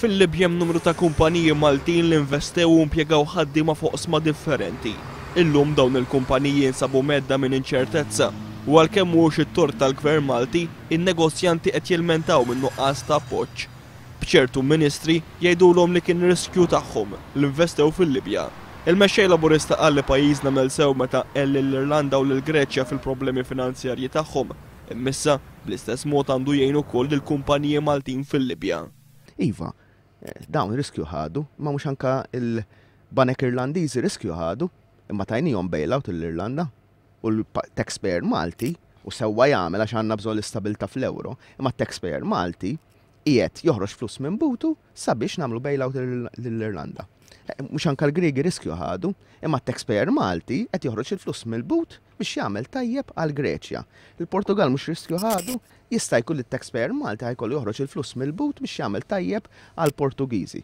Fil-Libja hemm numru ta' kumpaniji Maltin li investew u impjegaw ħaddiema f'oqsma differenti. Illum dawn il-kumpaniji jinsabu mhedda minn inċertezza u għalkemm mhuwiex it-tort tal-Gvern Malti, in-negozjanti qed jilmentaw minn nuqqas ta' appoġġ. B'ċertu ministri jgħidulhom li kien riskju tagħhom li investew fil-Libja. Il-Mexxej Laburista qal li pajjiżna għamel sew meta għen lill-Irlanda u lill-Greċja fil-problemi finanzjarji tagħhom, imma issa, bl-istess mod għandu jgħin ukoll lill-kumpaniji Maltin fil-Libja. Iva, dawn riskju ħadu, imma mhux anke l-banek Irlandiżi riskju ħadu, imma tajnihom bailout lill-Irlanda u l-taxpayer Malti, u sewwa jagħmel għax għandna bżonn l-istabilità fl-ewro, imma t-taxpayer Malti qiegħed joħroġ flus minn butu sabiex nagħmlu bailout lill-Irlanda. Mhux anke l-Griegi riskju ħadu, imma t-taxpayer Malti qed joħroġ il-flus mill-but biex jagħmel tajjeb għall-Greċja. Il-Portugal mhux riskju ħadu, jista' jkun li t-taxpayer Malti ħa jkollu joħroġ il-flus mill-but biex jagħmel tajjeb għall-Portugiżi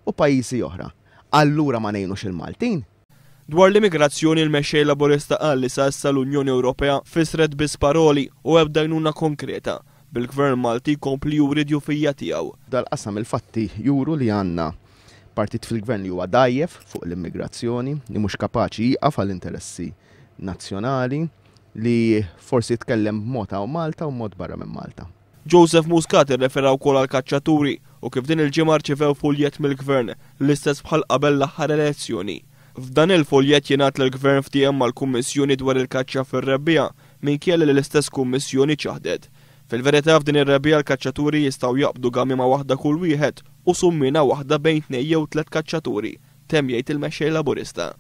u pajjiżi oħra. Allura ma ngħinux il-Maltin? Dwar l-immigrazzjoni il-Mexxej Laburista qal li sa issa l-Unjoni Ewropea fissret biss paroli u ebda għajnuna konkreta, bil-Gvern Malti jkompli juri d-djufija tiegħu. F'dal-qasam il-fatti juru li għandna partit fil-Gvern li huwa dgħajjef fuq l-immigrazzjoni, li mhux kapaċi jieqaf għall-interessi nazzjonali, li forsi jitkellem b'mod hawn Malta u mod barra minn Malta. Joseph Muscat irrefera wkoll għall-kaċċaturi u kif din il-ġimgħa rċivew fuljett mill-Gvern, l-istess bħal qabel l-aħħar elezzjoni. F'dan il-fuljett jingħad li l-Gvern ftiehem mal-Kummissjoni dwar il-kaċċa fir-rebbiegħa, minkejja li l-istess Kummissjoni ċaħdet. Fil-verità f'din ir-rebbiegħa l-kaċċaturi jistgħu jaqbdu gamiema waħda kull wieħed u summiena waħda bejn tnejn jew tlett kaċċaturi, temm jgħid il-Mexxej Laburista.